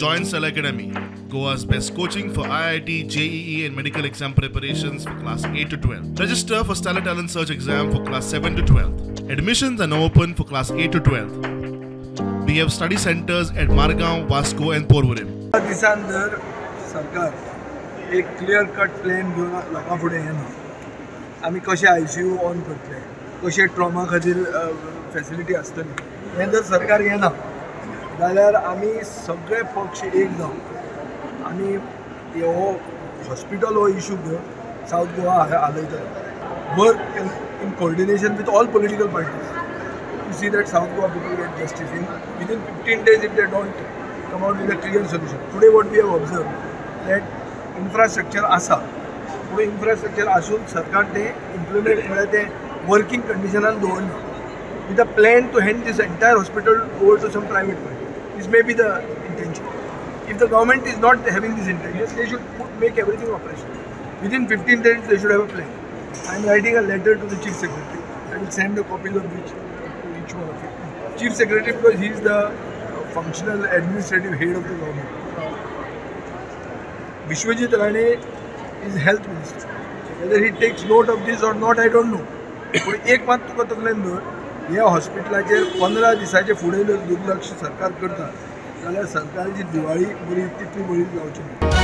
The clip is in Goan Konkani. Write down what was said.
Join Stellar Academy, Goa's best coaching for IIT, JEE and medical exam preparations for class 8 to 12. Register for Stellar Talent Search exam for class 7 to 12. Admissions are now open for class 8 to 12. We have study centers at Margao, Vasco and Porvorim. दिसान जर सरकार एक क्लियर कट प्लॅन घेवन लोकां फुडें येना, आमी कशें आयसीयू ऑन करतले, कशें ट्रॉमा खातीर फॅसिलिटी आसतली हें जर सरकार घेना जाल्यार आमी सगळे पक्ष एक जावन आमी हो हॉस्पिटल हो इशू घेवन सावथ गोवा हालयतले. Work in coordination with all political parties to see that South Goa people get justice in within 15 days if they don't come out with a clear solution. Today what we have observed that infrastructure आसा, पूण infrastructure आसून सरकार ते implement म्हळ्यार ते working कंडिशनान दवरना with a plan to hand this entire hospital over to some private party. This may be the intention. If the government is not having this intention, they should make everything operational. Within 15 days they should have a plan. I am writing a letter to the Chief Secretary. I will send the copies of which to each one of you. Chief Secretary, because he is the functional administrative head of the government. Vishwajit Rane is health minister. Whether he takes note of this or not, I don't know. पण एक मात तुका तकलेन दवर, ह्या हॉस्पिटलाचेर 15 दिसाचे फुडें जर दुर्लक्ष सरकार करता जाल्यार सरकारची दिवाळी बरी तितली बरी जावची ना.